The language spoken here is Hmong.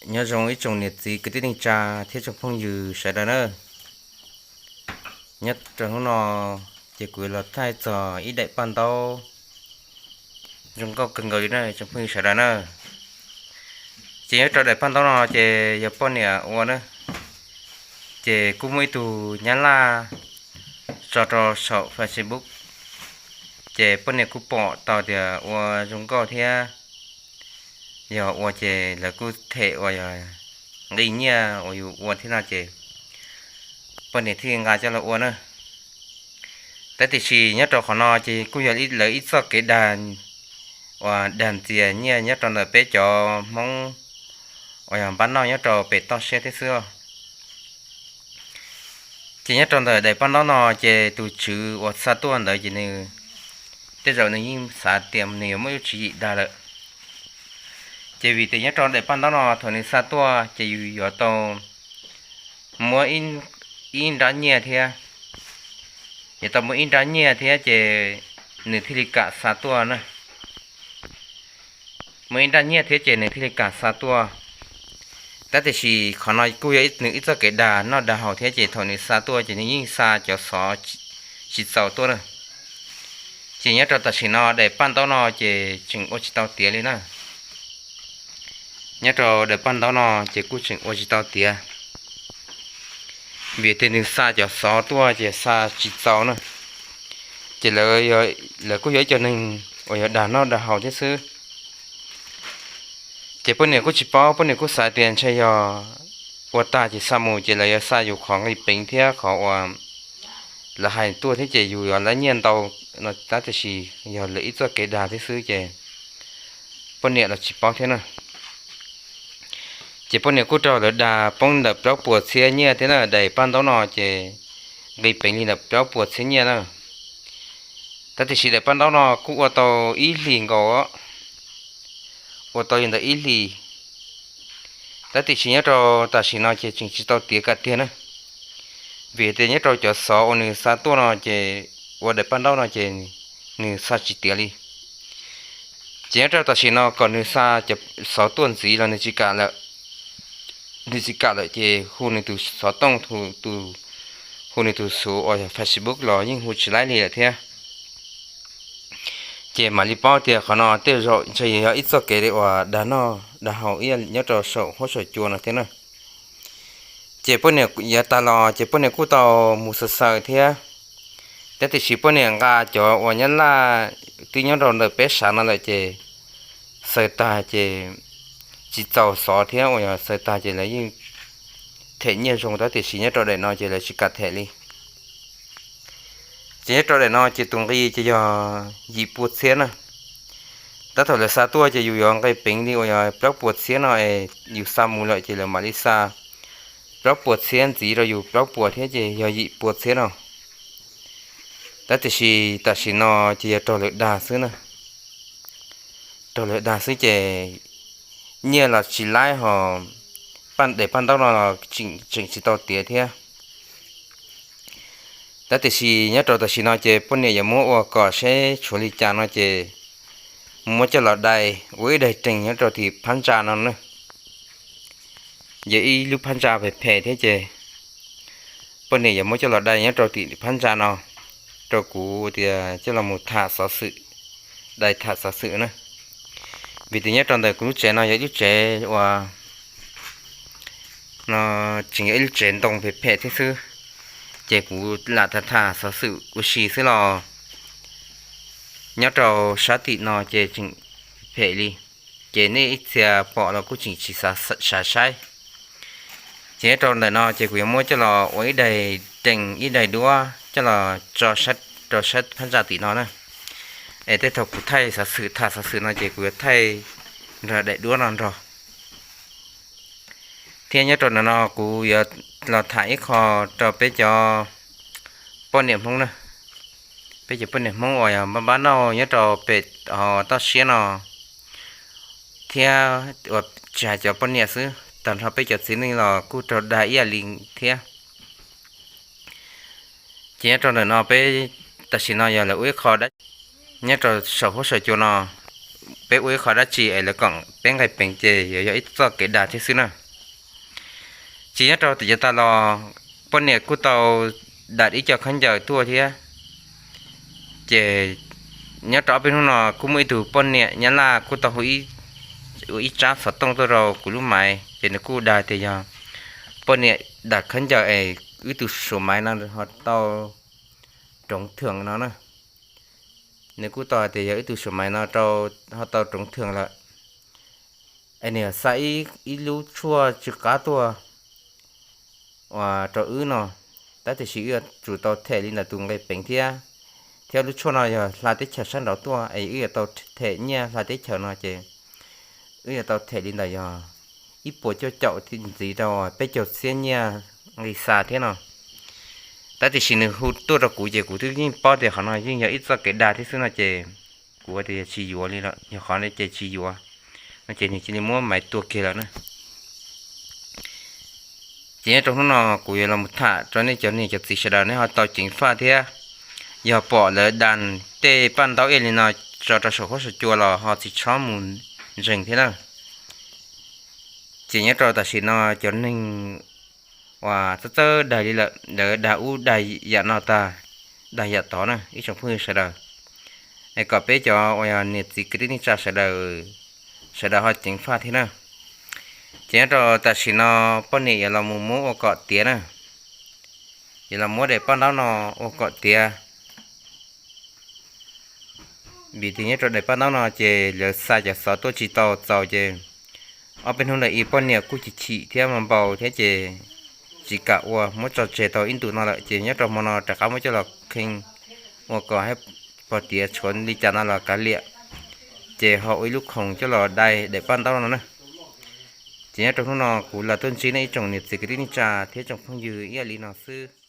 Nyob zoo ib tsoom niam txiv kwv tij neej tsa thiab tsoom phooj ywg sawv daws na. Nyob rau hnub no ces kuv los thaij txog ib daim paj ntaub zoo nkauj kawg nkaus li na tsoom phooj ywg sawv daws na. Ces nyob rau daim paj ntaub no ces yog poj niam ua na, ces kuj muaj ib tug nyab laj tso rau saum Facebook, ces poj niam kuj pom tau tias ua zoo nkauj thiab, yog ua ces lawv kuj them uas yog nqi nyiaj uas yus ua thiab no ces poj niam thiaj nqa coj los ua na. Tab tiam sis nyob rau qhov no ces kuj yog lawv ib txoj kev dag, uas dag ntxias nyiaj nyob rau ntawm peb cov Hmoob uas yog npab noj nyob rau pem toj siab thiab xwb. Ces nyob rau ntawm daim paj ntaub no ces tus tswv uas xa tuaj ntawd ces nws tej zaum nws yeej xav tias nws yuav muaj ib lub tswv yim dag lawm. Ces vim tias nyob rau daim paj ntaub no thaum nws xa tuaj ces yus yuav tau muab ib nrab nyiaj thiab, yuav tau muab ib nrab nyiaj thiab ces nws thiaj li kam xa tuaj na. Muab ib nrab nyiaj thiab ces nws thiaj li kam xa tuaj. Tab tiam sis qhov no kuj yog nws ib txoj kev dag noj dag haus thiab ces thaum nws xa tuaj ces nws yeej xa cov xov tsis txaus tuaj na. Ces nyob rau tam sim no daim paj ntaub no ces tseem ua tsis tau tiav li na. Nyob rau daim paj ntaub no ces kuj tseem ua tsis tau tiav, vim tias nws xa cov xov tuaj ces xa tsis txaus na. Ces lawv kuj yog ib co neeg uas yog dag noj dag haus thiab xwb. Ces poj niam kuj tsis paub, poj niam kuj xav tias ntshe yog ua tag ces xa mus ces lawv yuav xa yus qhov nqi peev thiab qhov uas lawv hais tuaj thiab ces yus yuav lab nyiaj ntau no tab tiam sis yog lawv ib txoj kev dag thiab xwb ces poj niam los tsis paub thiab na. Ces poj niam kuj raug lawv dag poob ntawm plaub puas txhiab nyiaj thiab na, daim paj ntaub no ces nqi peev li ntawm plaub puas txhiab nyiaj na. Tab tiam sis daim paj ntaub no kuj ua tau ib hlis nkaus, ua tau li ntawm ib hlis. Tab tiam sis nyob rau tam sim no ces tseem tsis tau tiav kiag tiag na. Vim tias nyob rau cov xov uas nws xa tuaj no ces ua daim paj ntaub no ces nws xa tsis tiav li. Ces nyob rau tam sim no kom nws xa cov xov tuaj ntxiv los nws tsis kam lawm. Nws tsis kam lawm ces hu nws tus xov tooj, hu nws tus xuv uas yog Facebook los yeej hu tsis laib li lawm thiab. Ces mam li paub tias qhov no tej zaum ntshe yog ib txoj kev uas dag noj dag haus ib yam nyob rau saum huab saum cua no thiab na. Ces poj niam yav tas los ces poj niam kuj tau mus xaws xaws thiab, tab tiam sis poj niam nqa cov uas nyab laj twb nyob rau ntawm peb sav no lawm ces xaws tag ces tsis txaus xov thiab uas yog xaws tag ces lawv yeej them nyiaj zoo tab tiam sis nyob rau daim no ces lawv tsis kam them li. Ces nyob rau daim no ces tus nqi ces yog yim pua txhiab na. Tab thaum lawv xa tuaj ces yus yuav nqi peev li uas yog plaub puas txhiab no es yus xa mus lawm ces lawv mam li xa plaub puas txhiab ntxiv rau yus plaub puas thiab ces yog yim pua txhiab no. Tab tiam sis tam sim no ces yog raug lawv dag xwb na. Raug lawv dag xwb ces nyiaj los tsis laib ho, paj daim paj ntaub no los tseem tsis tau tiav thiab. Tab tiam sis nyob rau tam sim no ces poj niam yuav muab ua kom seb tshuav li cas no ces muab coj los dai ua ib daim rees nyob rau tim phab ntsa no na. Yog ib lub phab ntsa phem phem thiab ces poj niam yuav muab coj los dai nyob rau tim phab ntsa no rau kuv tias coj los mus tham xov xwm, dai tham xov xwm na. Vim tias nyob rau ntawm kuv lub tsev no yog ib lub tsev uas no tseem yog ib lub tsev ntoo phem phem thiab xwb, ces kuv lam tham tham xov xwm ua si xwb los nyob rau sab tim no ces tseem phem li, ces nej ib txhia pom los kuj tseem tsis xav saib. Ces nyob rau ntawm no ces kuv yuav muab coj los ua ib daim rees ib daim duab coj los tso rau sab phab ntsa tim no na. Es tej thaum kuv thaij xov xwm tham xov xwm no ces kuv yuav thaij nrog daim duab no nrog. Thiab nyob rau ntawm no kuv yuav los tham ib qho rau peb cov poj niam Hmoob na, peb cov poj niam Hmoob uas yog npab npab nauj nyob rau pem toj siab no thiab uas tsis hais cov poj niam xwb, tag nrho peb cov txiv neej los kuj raug dag ib yam li thiab. Ces nyob rau ntawm no peb tam sim no yog lawv ua ib qho dab nyob rau saum huab saum cua no, peb ua ib qho dab tsi es lawv koom peb nqaij peev ces yuav yog ib txoj kev dag thiab xwb na. Ces nyob rau tiam cev tas los poj niam kuj tau dam ib co khaub ncaws tuaj thiab. Ces nyob rau ob peb hnub no kuj muaj ib tug poj niam nyab laj kuj tau hu ib tsab xov tooj tuaj rau kuv lub maiv ces nws kuj dag tias yog poj niam dam khaub ncaws es wb tus suav maiv no ho tau rov thwm no na. Nws kuj tau hais tias yog wb tus suav maiv no ho tau rov thwm lawm, es nws xa ib lub tshuaj tsw qab tuaj rau wb no, tab tiam sis wb yuav tsum tau them li ntawm tus nqaij peev thiab. Thiab lub tshuaj no yog hla teb chaws sab nraud tuaj es wb yuav tau them nyiaj hla teb chaws no ces wb yuav tau them li ntawm yog ib puas cuaj caum ntxiv rau peb caug txhiab nyiaj nqi xa thiab no. Tab tiam sis nws hu tuaj rau kuv ces kuv twb yeej paub tias qhov no yeej yog ib txoj kev dag thiab xwb no ces kuv tias yog tsis yuav li lawm, yog qhov no ces tsis yuav no ces nws cia li muab maiv tua kiag lawm na. Ces nyob rau hnub no kuv yuav los tham rau nej cov niam cov txiv sawv daws nej ho tau ceev faj thiab, yog pom lawv dag tej paj ntaub ib yam li no tso rau saum huab saum cua los ho tsis txhob mus ntseeg thiab na. Ces nyob rau tam sim no cov neeg uas txawj txawj dag li lawm lawv dag ub dag yam no tag, dag yam tod na ib tsoom phooj ywg sawv daws, es kom peb cov uas yog niam txiv kwv tij neej tsa sawv daws, sawv daws ho ceev faj thiab na. Ces nyob rau tam sim no poj niam yuav los mus muab ua kom tiav na, yuav los muab daim paj ntaub no ua kom tiav. Vim tias nyob rau daim paj ntaub no ces lawv xa cov xov tuaj tsis tau txaus ces ob peb hnub ntawd ib poj niam kuj chim chim thiab mas npau thiab ces tsis kam ua, muab tso tseg tau ib ntus no lawm ces nyob rau hmo no rov qab muab coj los khee ua kom hab pog tiav tshuav li cas no los kav liam, ces ho ua ib lub khoom coj los dai daim paj ntaub no na. Ces nyob rau hnub no kuv los tuaj ntsib nej ib tsoom niam txiv kwv tij neej tsa thiab tsoom phooj ywg ib yam li no xwb.